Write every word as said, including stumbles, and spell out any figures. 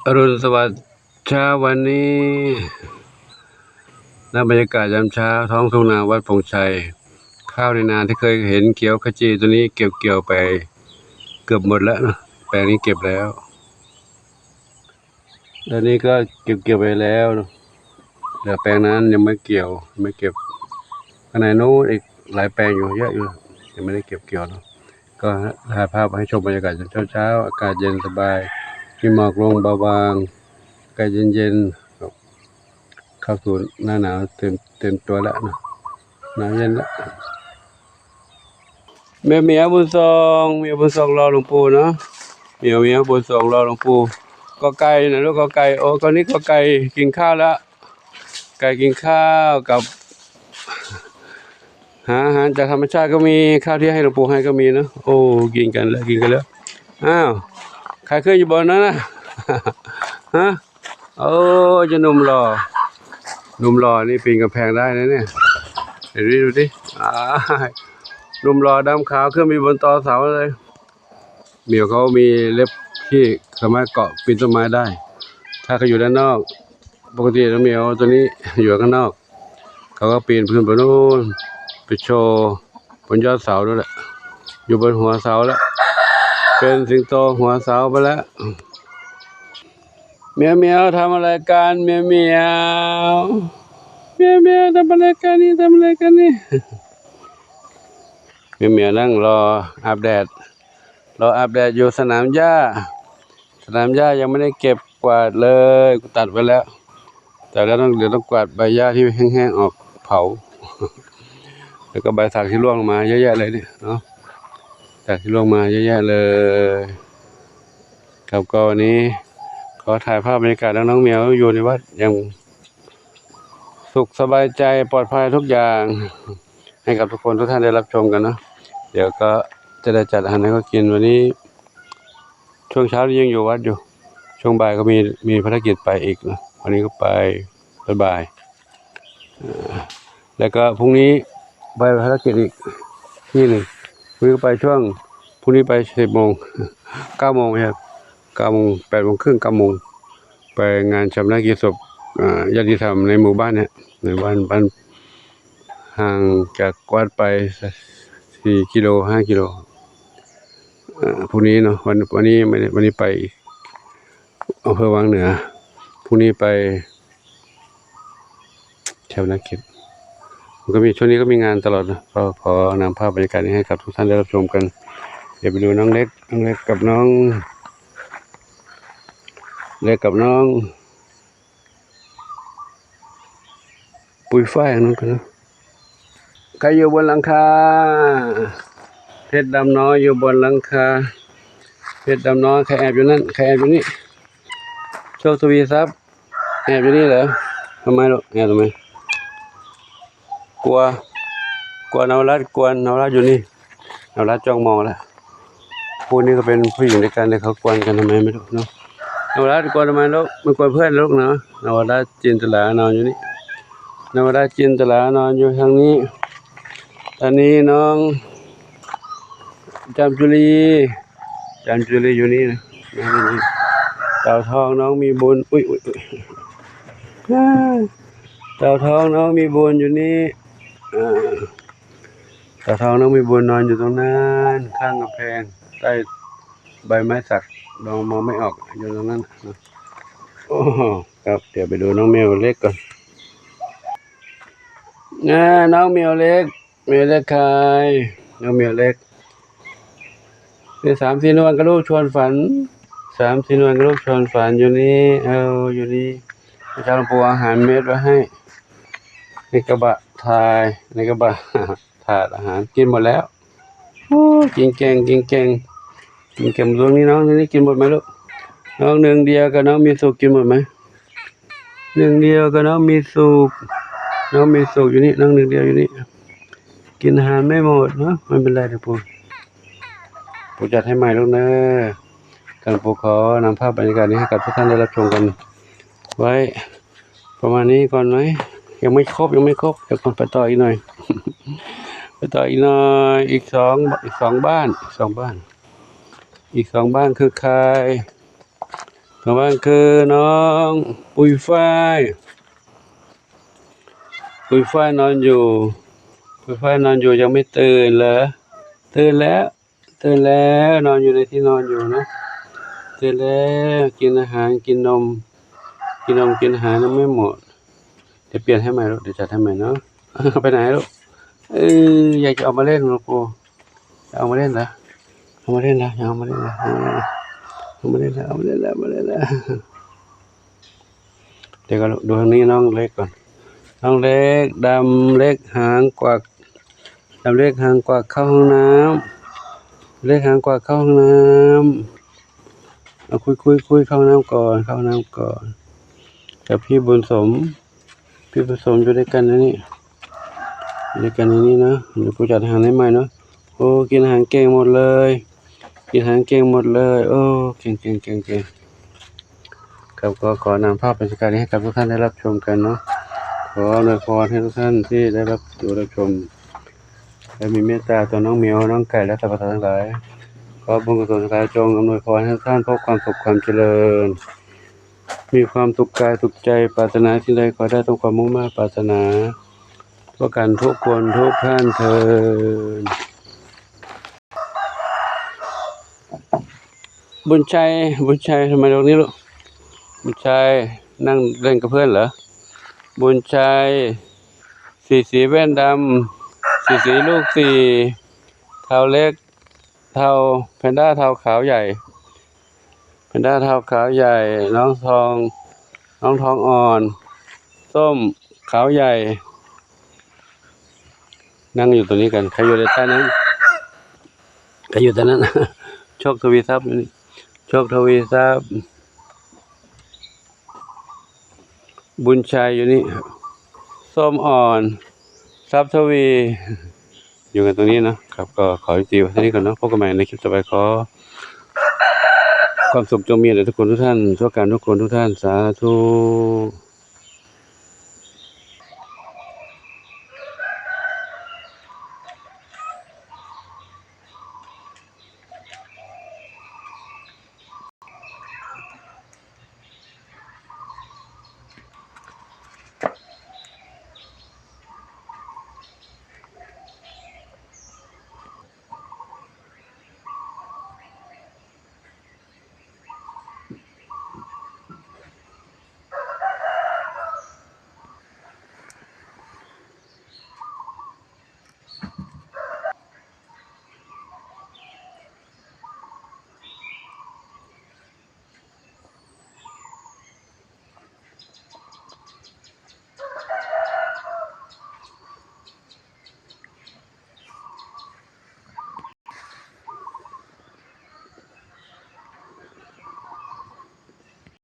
อรุณสวัสดิ์เช้าวันนี้ และบรรยากาศยามเช้าท้องทุ่งนาวัดโป่งชัย ข้าวในนาที่เคยเห็นเขียวขจีตัวนี้เก็บเกี่ยวไปเกือบหมดแล้วนะ แปลงนี้เก็บแล้ว ตอนนี้ก็เก็บเกี่ยวไปแล้วนะ เหลือแปลงนั้นยังไม่เกี่ยว ไม่เก็บ ข้างในนู้นอีกหลายแปลงอยู่ เยอะอยู่ ยังไม่ได้เก็บเกี่ยวเนาะ ก็ถ่ายภาพให้ชมบรรยากาศยามเช้าๆ อากาศเย็นสบาย มีหมอกลงเบาบาง อากาศเย็นๆ ครับ เข้าสู่หน้าหนาวเต็ม เต็มตัวแล้วนะ หนาวเย็นแล้ว แม่เหมียวบุญส่ง เหมียวบุญส่งรอหลวงปู่เนาะ เหมียว เหมียวบุญส่งรอหลวงปู่ กอไก่นะลูก กอไก่ โอ้ ตอนนี้กอไก่กินข้าวแล้ว ไก่กินข้าวกับ หาอาหารจากธรรมชาติก็มี ข้าวที่ให้หลวงปู่ให้ก็มีเนาะ โอ้ กินกันแล้ว กินกันแล้ว อ้าว ใครขึ้นอยู่บนนั้นนะ ฮะ โอ้ เจ้าหนุ่มหล่อ หนุ่มหล่อนี่ปีนกำแพงได้นะเนี่ย เห็นดิ ดูดิ อ้าย หนุ่มหล่อดำขาวขึ้นไปบนตอเสาเลย เหมียวเขามีเล็บที่สามารถเกาะปีนต้นไม้ได้ ถ้าเขาอยู่ด้านนอก ปกติแล้วเหมียวตัวนี้อยู่ข้างนอก เขาก็ปีนขึ้นไปนู่น ไปโชว์บนยอดเสาด้วยแหละ อยู่บนหัวเสาแล้ว เป็นสิงโตหัวเสาไปแล้ว เหมียวเหมียวทำอะไรกัน เหมียวเหมียว เหมียวเหมียวทำอะไรกันนี่ ทำอะไรกันนี่ เหมียวเหมียวนั่งรออาบแดด รออาบแดดอยู่สนามหญ้า สนามหญ้ายังไม่ได้เก็บกวาดเลย กูตัดไว้แล้ว แต่แล้วต้อง เดี๋ยวต้องกวาดใบหญ้าที่แห้งๆออกเผา แล้วก็ใบสักที่ร่วงลงมาเยอะแยะเลยเนี่ยเนาะ สักที่ร่วงมาเยอะแยะเลย ครับ ก็วันนี้ขอถ่ายภาพบรรยากาศน้องๆเหมียวอยู่ในวัดอย่างสุขสบายใจปลอดภัยทุกอย่าง ให้กับทุกคนทุกท่านได้รับชมกันเนาะ เดี๋ยวก็จะได้จัดอาหารให้เขากินวันนี้ ช่วงเช้านี้ยังอยู่วัดอยู่ ช่วงบ่ายก็มี มีภารกิจไปอีกนะ วันนี้ก็ไป บ๊ายบาย เอ่อ แล้วก็พรุ่งนี้ไปภารกิจอีกที่หนึ่ง พรุ่งนี้ก็ไปช่วง พรุ่งนี้ไปสิบโมง เก้าโมง ไม่ใช่ เก้าโมง แปดโมงครึ่ง เก้าโมง ไปงานชาปนกิจศพ อ่า ญาติธรรมในหมู่บ้านเนี่ย ในบ้าน บ้าน ห่างจากวัดไปสี่กิโล ห้ากิโล อ่า พรุ่งนี้เนาะ วัน วันนี้ไม่ได้ วันนี้ไปอำเภอวังเหนือ พรุ่งนี้ไปชาปนกิจ มันก็มี ช่วงนี้ก็มีงานตลอดนะ ก็ขอนำภาพบรรยากาศนี้ให้กับทุกท่านได้รับชมกัน เดี๋ยวไปดูน้องเล็ก น้องเล็กกับน้อง เล็กกับน้อง ปุยฝ้ายอันนั้นกันนะ ใครอยู่บนหลังคา เพชรดำน้อยอยู่บนหลังคา เพชรดำน้อย ใครแอบอยู่นั่น ใครแอบอยู่นี่ โชคทวีทรัพย์ แอบอยู่นี่เหรอ ทำไมลูก แอบทำไม กลัว กลัวนวรัตน์ กลัวนวรัตน์อยู่นี่ นวรัตน์จ้องมองแล้ว คู่นี้ก็เป็นผู้หญิงด้วยกัน แต่เขากวนกันทำไมไม่รู้เนาะ นวรัตน์กวนทำไมลูก ไม่กวนเพื่อนลูกเนาะ นวรัตน์จินตลานอนอยู่นี่ นวรัตน์จินตลานอนอยู่ทางนี้ อันนี้น้องจามจุลี จามจุลีอยู่นี่นะ นั่งอยู่นี่ เต่าทองน้องมีบุญ อุ๊ย อุ๊ย อุ๊ย อ่า เต่าทองน้องมีบุญอยู่นี่ อ่า เต่าทองน้องมีบุญนอนอยู่ตรงนั้น ข้างกำแพง ใต้ใบไม้สัก มอง มองไม่ออก อยู่ตรงนั้นนะ โอ้โห ครับ เดี๋ยวไปดูน้องแมวเล็กก่อน อ่า น้องแมวเล็ก แมวเล็กใคร น้องแมวเล็ก นี่สามสีนวลกับลูกชวนฝัน สามสีนวลกับลูกชวนฝันอยู่นี่ เออ อยู่นี่ เช้าหลวงปู่เอาอาหารเม็ดไว้ให้ ในกระบะทราย ในกระบะ ถาดอาหาร กินหมดแล้ว โอ้ กินเก่ง กินเก่ง กินเก่ง ตรงนี้น้อง ตรงนี้กินหมดไหมลูก น้องหนึ่งเดียวกับน้องมีสุขกินหมดไหม หนึ่งเดียวกับน้องมีสุข น้องมีสุขอยู่นี่ น้องหนึ่งเดียวอยู่นี่ กินอาหารไม่หมดเนาะ ไม่เป็นไร เดี๋ยวปู่ ปู่จัดให้ใหม่ลูกเนอะ ครับ ปู่ขอนำภาพบรรยากาศนี้ให้กับทุกท่านได้รับชมกันไว้ ประมาณนี้ก่อนไหม ยังไม่ครบ ยังไม่ครบ เดี๋ยวก่อน ไปต่ออีกหน่อย ไปต่ออีกหน่อย อีกสอง อีกสองบ้าน อีกสองบ้าน อีกสองบ้านคือใคร ของบ้านคือน้องปุยฝ้าย ปุยฝ้ายนอนอยู่ ปุยฝ้ายนอนอยู่ยังไม่ตื่นเหรอ ตื่นแล้ว ตื่นแล้ว นอนอยู่ในที่นอนอยู่นะ ตื่นแล้ว กินอาหาร กินนม กินนม กินอาหารยังไม่หมด เดี๋ยวเปลี่ยนให้ใหม่ลูก เดี๋ยวจัดให้ใหม่เนาะ ไปไหนลูก เออ อยากจะเอามาเล่นเหรอปู จะเอามาเล่นเหรอ เอามาเล่นเหรอ อยากเอามาเล่นเหรอ เอามาเล่นเหรอ เอามาเล่นเหรอ เอามาเล่นเหรอ เดี๋ยวก่อนลูก ดูทางนี้น้องเล็กก่อน น้องเล็ก ดำเล็กหางกวัก ดำเล็กหางกวักเข้าห้องน้ำ เล็กหางกวักเข้าห้องน้ำ เอาคุยคุยคุยเข้าห้องน้ำก่อน เข้าห้องน้ำก่อน กับพี่บุญสม พี่บุญสมอยู่ด้วยกันนะนี่ อยู่ด้วยกันในนี้นะ เดี๋ยวกูจัดอาหารให้ใหม่เนาะ โอ้ กินอาหารเก่งหมดเลย กินอาหารเก่งหมดเลย โอ้ เก่งเก่งเก่งเก่ง ครับ ก็ขอนำภาพบรรยากาศนี้ให้กับทุกท่านได้รับชมกันเนาะ ขออำนวยพรให้ทุกท่านที่ได้รับดูรับชม และมีเมตตาต่อน้องเหมียว น้องไก่ และสรรพสัตว์ทั้งหลาย ขอบุญกุศลทั้งหลายจงอำนวยพรให้ทุกท่านพบความสุขความเจริญ มีความสุขกายสุขใจ ปรารถนาสิ่งใดขอได้ตามความมุ่งมา่ปรารถนา ทั่วกันทุกคนทุกท่านเทอญ บุญชัย บุญชัย ทำไมตรงนี้ลูก บุญชัย นั่งเล่นกับเพื่อนเหรอ บุญชัย สีสีแว่นดำ สีสีลูกสี่ เทาเล็ก เทา แพนด้าเทาขาวใหญ่ แพนด้าเทาขาวใหญ่ น้องทอง น้องทองอ่อน ส้มขาวใหญ่ นั่งอยู่ตรงนี้กัน ใครอยู่ในใต้นั้น ใครอยู่ตรงนั้น โชคทวีทรัพย์อยู่นี่ โชคทวีทรัพย์ บุญชัยอยู่นี่ ส้มอ่อน ทรัพย์ทวี อยู่กันตรงนี้นะครับ ก็ขอยุติไว้เท่านี้ก่อนเนาะ พบกันใหม่ในคลิปต่อไป ขอความสุขจงมีแด่ทุกคนทุกท่าน ทั่วกันทุกคนทุกท่าน สาธุ